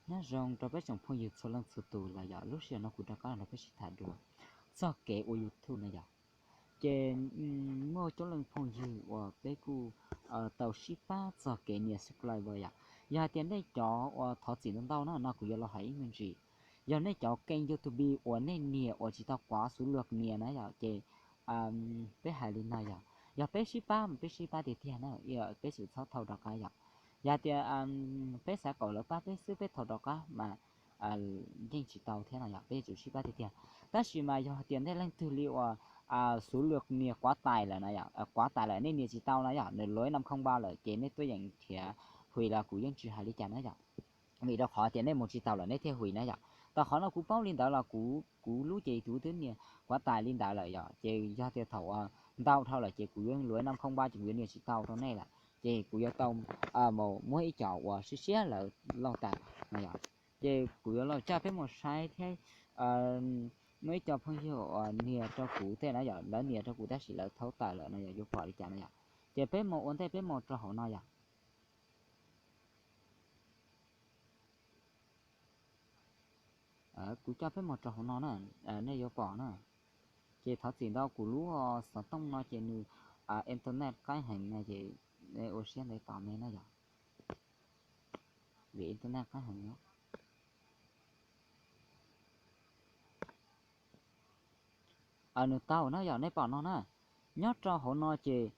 Nyob zoo rau peb tsoom phooj ywg txhua leej txhua tus los yog lub sij hawm no kuv rov qab los nrog peb sib tham dua txog kev ua YouTube no yom. Ces muaj coob leej phooj ywg uas peb kuj tau sib pab txog kev nias subscriber yom. Yog hais tias nej cov uas thov txim ntau ntau na no kuv yuav los hais ib me ntsis. Yog nej cov kênh YouTube uas nej nias uas tsis tau kov số lượng nias na yom, ces peb hais li no yom, yog peb sib pab mas peb sib pab tiag tiag na, peb tsis txhob thau rov qab yom. Yog tias peb xav kom lawv pab peb xwb peb thau rov qab mas yeej tsis tau thiab no yom, peb yuav tsum sib pab tiag tiag. Tab sis mas yog tias nej leej twg li uas số lượng nias quá tải lawm na yom, quá tải lawm nej nias tsis tau na yom, nws lối năm không ba lawm ces nej tuaj yeem khiav hủy los kuv yeej tsis hais li cas na yom. Vim rau qhov tias nej mus tsis taus lawm nej thiaj hủy na yom. Tau qhov no kuv paub li ntawd los kuv lub ces kuv twb nias quá tải li ntawd lawm yom, ces yog tias thaum ntau dhau lawm ces kuv yuav lối năm không ba ces kuv yuav nias tsis tau rau nej lawm, ces kuv yuav tau mus muab ib co uas siab siab lawv lauj tas no yom. Ces kuv yuav los coj peb mus saib thiab, muaj ib co phooj ywg uas nias rau kuv tej na yom, lawv nias rau kuv tab sis lawv thau tawm lawm no yom, yuav pom li cas no yom. Ces peb mus ua ntej peb mus rau hauv no yom. Kuv coj peb mus rau hauv no na, nej yuav pom na. Ces thov txim ntau kuv lub xov tooj no ces nws internet qaib heev no ces nej ua siab ntev tos me na yom. Vim internet qaib heev no. Nws tau na yom, nej pom no na. Nyob rau hauv no ces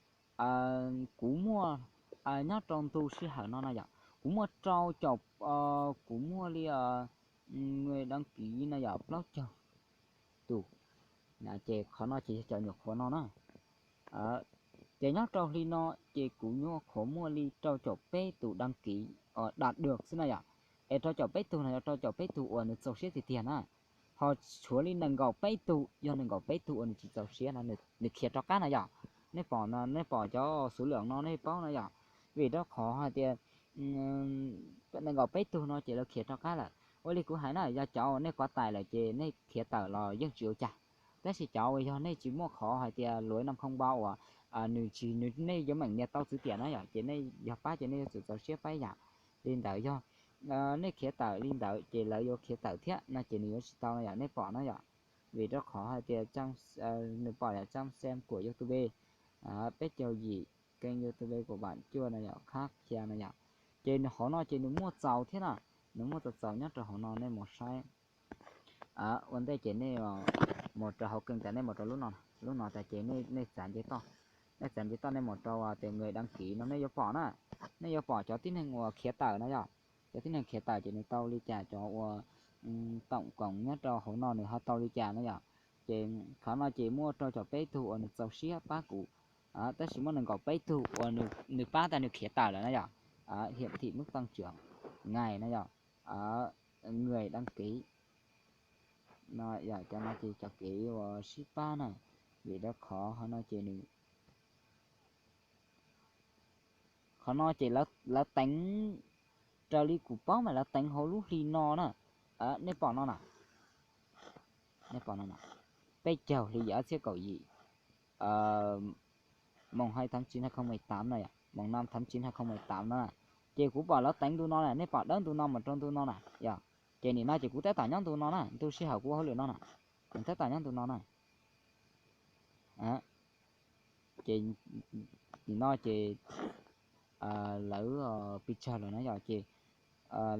kuv muaj, nyob rau ntu sij hawm no na yom, kuv muaj rau caum, kuv muaj li người đăng ký no yom plaub caug tus. Ces qhov no ces yog cov nyuam qhuav no na. Ces nyob rau hli no ces kuv nyuam qhuav muaj li rau caum peb tus đăng ký, đạt được xwb na yom. Es rau caum peb tug no yog rau caum peb tug uas nws txaus siab tiag tiag na. Ho tshuav li nees nkaum peb tug, yog nees nkaum peb tug uas nws tsis txaus siab no nws khiav rov qab na yom. Nej pom no, nej pom cov số lượng no nej paub na yom. Vim rau qhov hais tias nees nkaum peb tug no ces lawv khiav rov qab lawm. Ua li kuv hais na, yog cov uas nej quá tải lawm ces nej khiav tawm los yeej tsis ua cas. Tab sis cov uas yog nej tsis muaj qhov hais tias lối năm không ba uas nws tsis, nej yuav meem nias tau txwv tiam na yom, ces nej yog pab ces nej yuav tsum txaus siab pab yam. Li ntawd yog nej khiav tawm li ntawd ces lawv yuav khiav tawm thiab no ces nws yuav tsis tau no yom, nej pom na yom. Vim rau qhov hais tias nws pom yom, trang xem của YouTube peb caug yim, kênh YouTube của bạn chưa no yom, khab khia no yom. Ces nws hauv no ces nws muaj txaus thiab na, nws muaj txaus txaus nyob rau hauv no nej mus saib. Ua ntej ces nej mus rau hauv kênh tas nej mus rau lub no, lub no tas ces nej txav nce toj, nej txav nce toj nej mus rau tias người đăng ký no nej yuav pom na, nej yuav pom cov tib neeg uas khiav tawm na yom. Cov tib neeg khiav tawm ces nws tau li cas, cov uas tổng cộng nyob rau hauv no nws ho tau li cas na yom. Ces qhov no ces muaj rau caum peb tug uas nws txaus siab pab kuv, tab sis muaj nees nkaum peb tug uas nws pab tas nws khiav tawm lawm na yom. Hiển thị mức tăng trưởng ngày no yom, người đăng ký no yom, cov no ces cov kev uas sib pab na. Vim rau qhov hauv no ces nws, qhov no ces lawv teev, raws li kuv paub mas lawv teev hauv lub hli no na. Nej pom no na, nej pom no na, peb caug hli yim ob txhiab kaum yim, mùng hai tháng chín hai không mười tám no yom, mùng năm tháng chín hai không mười tám no. Ces kuv pom lawv teev ntu no na, nej pom dawb ntu no mus rau ntu no na yom. Ces nim no ces kuv tab tom nyob ntu no na, ntu sij hawm kuv ua hauj lwm no na, kuv tab tom nyob ntu no na. Ces nim no ces lawv pis tsawg lawm na yom, ces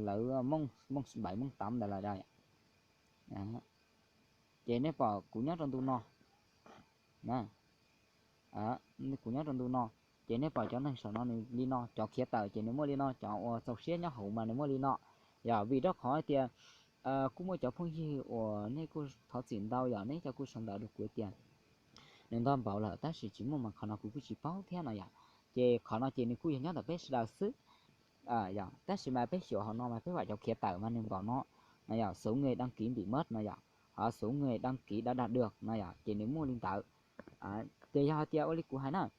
lawv mùng bảy mùng tám ntawd lawm. Ces nej pom kuv nyob rau ntu no na, kuv nyob rau ntu no, ces nej pom cov neeg saum no nws li no, cov khiav tawm ces nws muaj li no, cov uas txaus siab nyob hauv mas nws muaj li no. Yog vim rau qhov hais tias kuj muaj cov phooj ywg uas nej kuj thov txim ntau yom, nej cov kuj sau ntawv rau kuv tias nws ntog npaum lawm tab sis tsis muaj mas qhov no kuv kuj tsis paub thiab no yom. Ces qhov no ces nws kuj yog nyob ntawm peb sawv daws xwb. Yog tab sis mas peb xyuas hauv no mas peb vam cov khiav tawm mas nws npaum no, no yog số người đăng ký bị mất no yom, số người đăng ký đã đạt được no yom, ces nws muaj li ntawd. Ces yog hais tias ua li kuv hais na,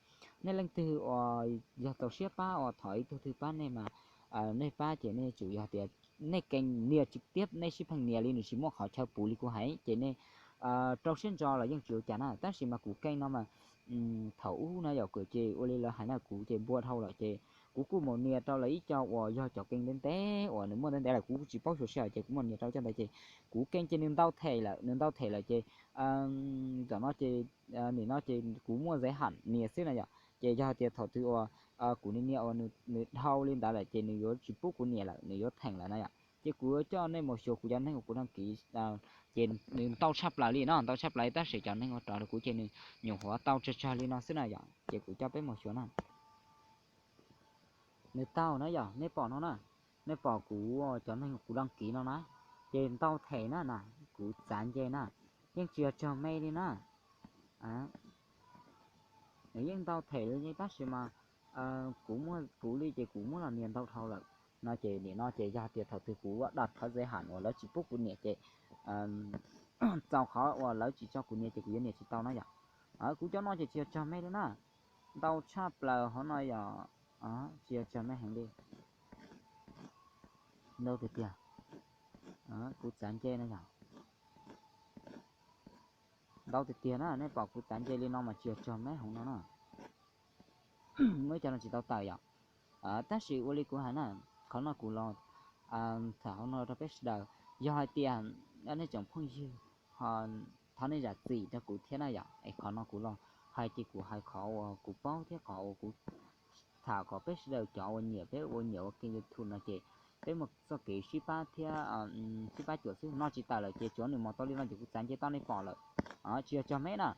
nej leej twg uas yog txaus siab pab uas thov ib tug twg pab nej mas nej pab ces nej tsum yog tias nej kees nias trực tiếp, nej sib pheej nias li nws tsis muaj qhov chaw puv li kuv hais ces nej rau siab ntso los yeej tsis ua cas na. Tab sis mas kuv kees no mas thaum ub no yom, kuv ces ua li lawv hais na, kuv ces npua dhau lawm ces kuv kuj mus nias rau lawv ib co uas yog cov keej ntev ntev uas nws muaj ntev ntev lawm kuv tsis paub xyuas sij hawm ces kuv mus nias rau ib co ntawd ces kuv keej ces nws ntau them lawm, nws ntau them lawm ces tam no ces nim no ces kuv muaj zais ham nias xwb na yom. Ces yog hais tias thaum twg uas kuv nias nias uas nws dhau li ntawd lawm ces nws yuav tsis pub kuv nias lawm, nws yuav theem lawm na yom. Ces kuv yuav coj nej mus xyuas kuv cov neeg uas kuv dag kiv, ces nws ntau tshaj plaws li no, ntau tshaj plaws li tab sis cov neeg uas rov rau kuv ces nws nyuam qhuav tau tsawg tsawg li no xwb na yom. Ces kuv coj peb mus xyuas na. Nws tau na yom, nej pom no na, nej pom kuv cov neeg kuv dag kiv no na, ces ntau them na na, kuv txav nce na, yeej tsis yog tsawg me li na. Nws yeej ntau them li tab sis mas kuv muaj kuv li ces kuv muab los nias ntau dhau lawm. No ces nim no ces yog tias thaum twg kuv dab thov zais ham uas lawv tsis pub kuv nias ces txaus qhov uas lawv tsis tso kuv nias ces kuv yuav nias tsis tau na yom. Kuv cov no ces tsis yog tsawg me li na, ntau tshaj plaws hauv no yom, tsis yog tsawg me heev li. Ntau tiag tiag, kuv txav nce no yom. Ntau tiag tiag na, nej pom kuv txav nce li no mas tsis yog tsawg me hauv no na. Muaj ib co no tsis tau tawm yom. Tab sis ua li kuv hais na, qhov no kuv los tham hauv no rau peb sawv daws, yog hais tias nej tsoom phooj ywg ho thov nej zam txim rau kuv thiab na yom. Es qhov no kuv los hais ces kuv hais qhov uas kuv paub thiab qhov uas kuv tham kom peb sawv daws cov uas nyiam peb ua nyiam ua kênh YouTube no ces peb muaj txoj kev sib pab thiab sib pab cuam xwb. No tsis tawm lawm ces tsuav nws mus tau li no ces kuv txav nce toj nej pom lawm, tsis yog tsawg me na.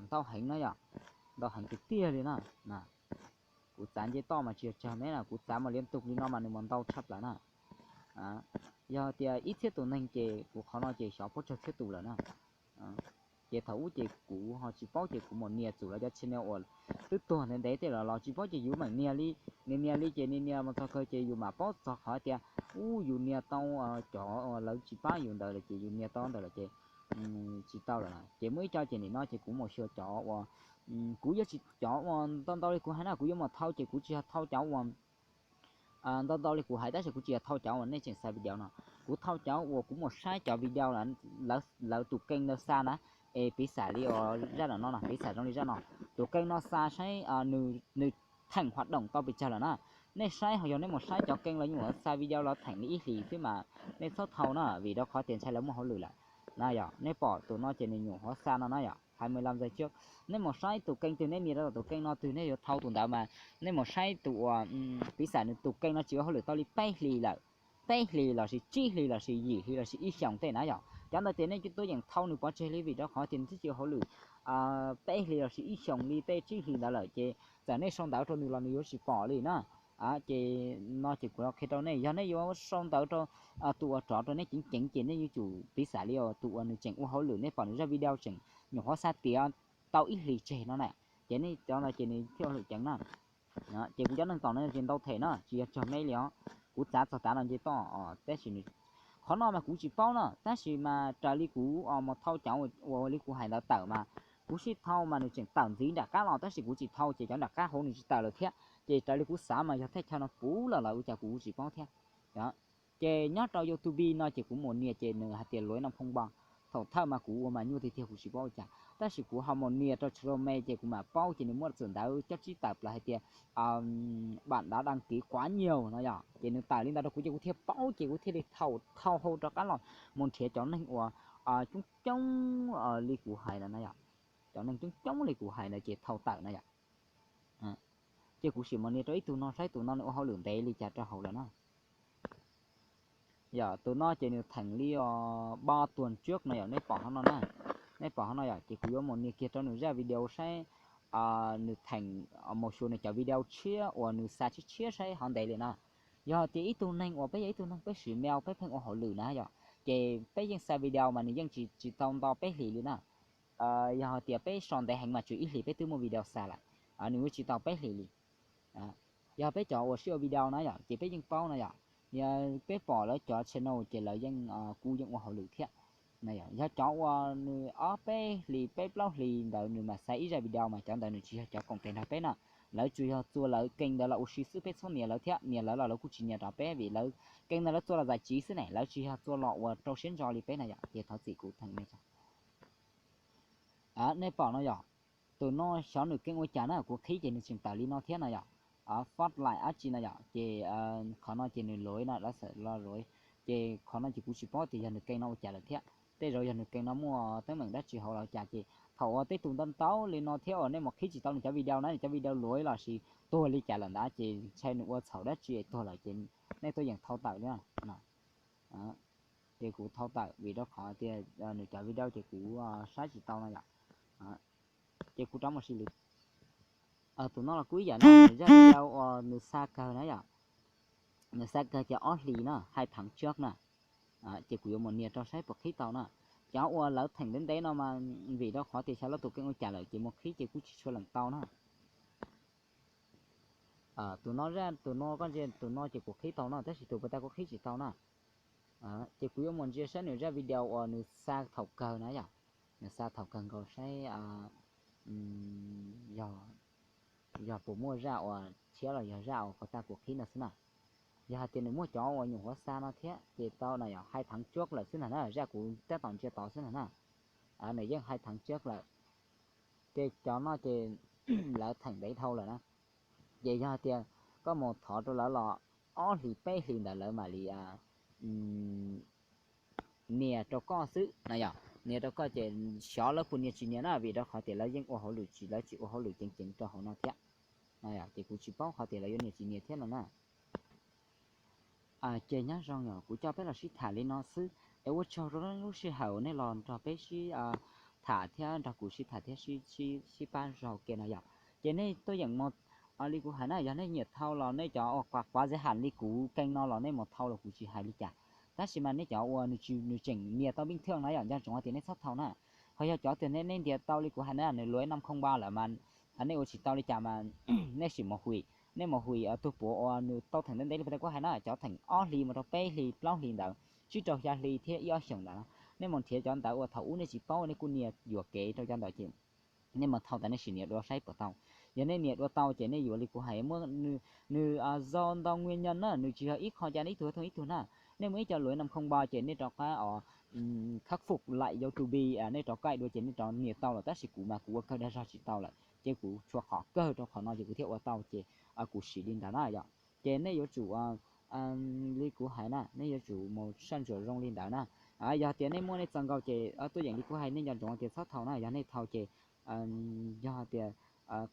Ntau heev na yom, ntau heev tiag tiag li na. Kuv txav nce toj mas tsis yog tsawg me na, kuv txav mus liab tus li no mas nws mus ntau tshaj plaws na. Yog tias ib txhiab tus neeg ces kuv qhov no ces xyov puas tsawg txhiab tus lawm na. Ces thaum ub ces kuv ho tsis paub ces kuv mus nias txog lawv cov channel uas twb tuag ntev ntev tej los los tsis paub ces yus mam nias li, nias nias li ces nias nias mus txog kawg ces yus mam paub txog qhov tias ub yus nias tau cov uas lawv tsis pab yus ntawd lawm ces yus nias tau ntawd lawm ces tsis tau lawm na. Ces muaj ib co ces nim no ces kuv mus xyuas cov uas kuv yuav tsis, cov uas ntau ntau li kuv hais na kuv yuav mus thau ces kuv tsis yog thau cov uas ntau ntau li kuv hais tab sis kuv tsis yog thau cov uas nej tseem xa video no. Kuv thau cov uas kuv mus saib cov video lawv tus kênh ntawd xa na, es piv xam li zaj no no, piv xam zoo li zaj no, tus kênh no xa saib nws theem hoạt động tau pes tsawg lawm na. Nej saib ho yog nej mus saib cov kênh los nyuam qhuav xa video los theem li ib hlis xwb mas nej txhob thau na vim rau qhov tias ntshai lawv muaj hauj lwm lawm na yom. Nej pom tus no ces nws nyuam qhuav xa no na yom, hais mus lom zais tsua. Nej mus saib tus kênh twg nej nias rau tus kênh no twg nej yuav thau tus ntawd mas nej mus saib tus uas piv xam nws tus kênh no tsis ua hauj lwm tau li peb hlis lawm, peb hlis los sis tsib hlis los sis yim hlis los sis ib xyoos tej na yom. Cov ntawd ces nej tuaj yeem thau nws pov tseg li vim rau qhov tias nws twb tsis ua hauj lwm peb hlis los sis ib xyoos li tej tsib hlis ntawd lawm ces txawm nej sau ntawv rau nws los nws yuav tsis pom li na. Ces no ces kuv los qhia rau nej, yog nej yuav sau ntawv rau tus uas rov rau nej ceev ceev ces nej yuav tsum piv xam li tus uas nws tseem ua hauj lwm, nej pom nws zaj video tseem nyuam qhuav xa tiav tau ib hlis tseg no na, ces nej cov ntawd ces nws thiaj ua hauj lwm ceev na. Ces kuv cov neeg tom no ces ntau them na, tsis yog tsawg me li os. Kuv txav txog tav no nce toj tab sis qhov no mas kuv tsis paub na, tab sis mas raws li kuv mus thau cov uas li kuv hais ntawd tawm mas kuv sib thau mas nws tseem tawm ntxiv nram qab los tab sis kuv tsis thau ces cov nram qab hauv nws tsis tawm lawm thiab. Ces raws li kuv xav mas yog thaj chaw no puv lawm los ua cas kuv tsis paub thiab. Ces nyob rau YouTube no ces kuv mus nias ces nws hais tias luav no phoo npo, thaum thawj mas kuv ua mas nyuaj tiag tiag kuv tsis paub ua cas tab sis kuv ho mus nias rau Chrome ces kuv mam paub ces nws muaj txawm ntawv coj tsib tawm plaws hais tias bạn đã đăng ký quá nhiều no yom, ces nws tawm li ntawd rau kuv ces kuv thiaj paub ces kuv thiaj li thau hau rov qab los mus nrhiav cov neeg uas coob coob li kuv hais no na yom, cov neeg coob coob li kuv hais ntawd ces thau tawm na yom. Ces kuv sim mus nias rau ib tug no saib tus no nws ua hauj lwm ntev li cas rau hauv lawm na. Yog tus no ces nws theem li ba tuag tswb no yom, nej pom hauv no na, nej pom hauv no yom, ces kuv yuav mus nias kiag rau nws zaj video saib nws theem mus xyuas nws cov video tshiab uas nws xa tshiab tshiab saib ho ntev li na. Yog tias ib tug neeg uas peb yog ib tug neeg peb siv mail peb pheej ua hauj lwm na yom, ces peb yeej xa video mas nws yeej tsis tau nto peb hlis li na. Yog hais tias peb so ntev heev mas tsuas ib hlis peb twb muaj video xa lawm, nws yuav tsis tau peb hlis li. Yog peb cov uas sib ua video na yom, ces peb yeej paub na yom, peb pom lawv cov channel ces lawv yeej, kuj yeej ua hauj lwm thiab. Yog cov uas nws ob peb hlis peb plaub hlis ntawd nws mam xa ib zaj video mas cov ntawd nws tsis yog cov koom tes nrog peb na. Lawv tsuas yog txua lawv kênh ntawd los ua si xwb, peb txhob nias lawv thiab, nias lawv los lawv kuj tsis nias rau peb vim lawv kênh ntawd lawv txua los zais tsiv xwb ne, lawv tsis yog txua los ua rau siab ntso li peb na yom, ces thov txim kuv theem nej. Nej pom no yom, tus no xyov nws kênh ua cas na, kuv qhib ces nws tseem tawm li no thiab no yom. Fortnite dab tsi no yom, ces qhov no ces nws luav no, dab xawm lo luav. Ces qhov no ces kuv tsis paub tias yog nws keej no ua cas lawm thiab, tej zaum yog nws keej no muaj teeb meem dab tsi hauv los cas, ces thaum uas tej tus ntau ntau li no thiab uas nej mus qhib tsis tau nws cov video na, nws cov video luav los sis tuag li cas lawm ntawd ces ntshai nws ua txhaum dab tsi tuag lawm ces nej tuaj yeem thau tawm li no. Ces kuv thau tawm vim rau qhov tias nws cov video ces kuv saib tsis tau no yom. Ces kuv rov mus sim lwm. Tus no los kuj ib yam no, nws zaj video uas nws xa kawg na yom, nws xa kawg ces ob hlis na, hais thaj tsam na. Ces kuv yuav mus nias rau saib puas qhib tau na. Cov uas lawv theem ntev ntev no mas vim rau qhov tias xyov lawv tus keej ua cas lawm ces mus qhib ces kuj tsis tshua leem tau na. Tus no zaj, tus no koj ntsia tus no ces kuv qhib tau no, tab sis tus puag ta kuv qhib tsis tau na. Ces kuv yuav mus ntsia saib nws zaj video uas nws xa thaum kawg na yom, nws xa thaum kawg nkaus saib yog puas muaj zaj uas tshiab los yog zaj uas puag ta kuv qhib no xwb na. Yog hais tias nws muaj cov uas nyuam qhuav xa no thiab ces tau no yog hais thaj tsam lawm xwb ntag na, zaj kuv tab tom ntsia tod xwb ntag na. Nws yeej hais thaj tsam lawm. Ces cov no ces lawv theem ntev dhau lawm na. Ces yog hais tias koj mus thov rau lawv los ob hlis peb hlis ntawd lawv mam li nias rau koj xwb na yom, nias rau koj ces xyov lawv puas nias tsis nias na, vim rau qhov tias lawv yeej ua hauj lwm tsis, lawv tsis ua hauj lwm ceev ceev rau hauv no thiab. Ces kuv tsis paub qhov tias lawv yuav nias tsis nias thiab no na. Ces nyob zoo yog kuv coj peb los sib tham li no xwb es ua tsaug rau lub sij hawm nej los nrog peb sib tham thiab nrog kuv sib tham thiab sib pab zog ke no yom. Ces nej tuaj yeem mus, li kuv hais na, yog nej nyiam thau los nej cov uas quav quav zeb ham li kuv keej no los nej mus thau los kuv tsis hais li cas. Tab sis mas nej cov uas nws tseem nias tau pij thiaj no yom, nco ntsoov tias nej txhob thau na. Ho yog cov tias nej ntiav tau li kuv hais na, nws luav ib naj khooj npa lawm mas nej ua tsis tau li cas mas nej sim mus hum, nej mus hum tus puav uas nws tau theem ntev ntev li puag ta kuv hais na, cov theem ob hlis mus rau peb hlis plaub hlis ntawd, tsib rau xya hli thiab ib ob xyoos ntawd, nej mus nrhiav cov ntawd uas thaum ub nej tsis paub nej kuj nias yuam kev rau cov ntawd ces nej mus thau tas nej sim nias dua saib puas tau. Yog nej nias dua tau ces nej yuav li kuv hais muab nws, nws zoo ntau nguyên nhân na, nws tsis yog ib qho ca nej ib tug thooj ib tug na. Nej muaj ib co luav naj khooj npa ces nej rov qab khắc phục lại YouTube, nej rov qab dua ces nej rov nias tau lawm, tab sis kuv mas kuv ua kawg dag zog tsis tau lawm ces kuv tshuav qhov kawg rau qhov no ces kuv thiaj ua tau ces kuv siv li ntawd na yom. Ces nej yuav tsum li kuv hais na, nej yuav tsum mus saj ntsuam zoo li ntawd na. Yog tias nej muaj nej txaus nkaus ces tuaj yeem li kuv hais, nej nco ntsoov tias txhob thau na, yog nej thau ces yog tias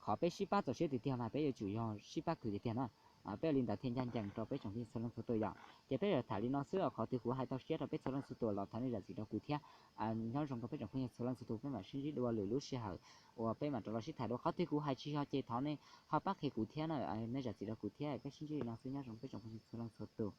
qhov peb sib pab txaus siab tiag tiag mas peb yuav tsum yog sib pab kws tiag tiag na. Peb li ntawd thiaj ncaj ncees rau peb tsoom phooj ywg txhua leej txhua tus yom. Ces peb yuav tham li no xwb, qhov twg kuv hais tau siab rau peb txhua leej txhua tus los thov nej zam txim rau kuv thiab. Nyob zoo rau peb tsoom phooj ywg txhua leej txhua tus, peb mam sib ntsib dua lwm lub sij hawm uas peb mam rov los sib tham dua. Qhov twg kuv hais tsis yog ces thov nej ho pab qhia kuv thiab na, nej zam txim rau kuv thiab. Peb sib ntsib li no xwb, nyob zoo peb tsoom phooj ywg txhua leej txhua tus.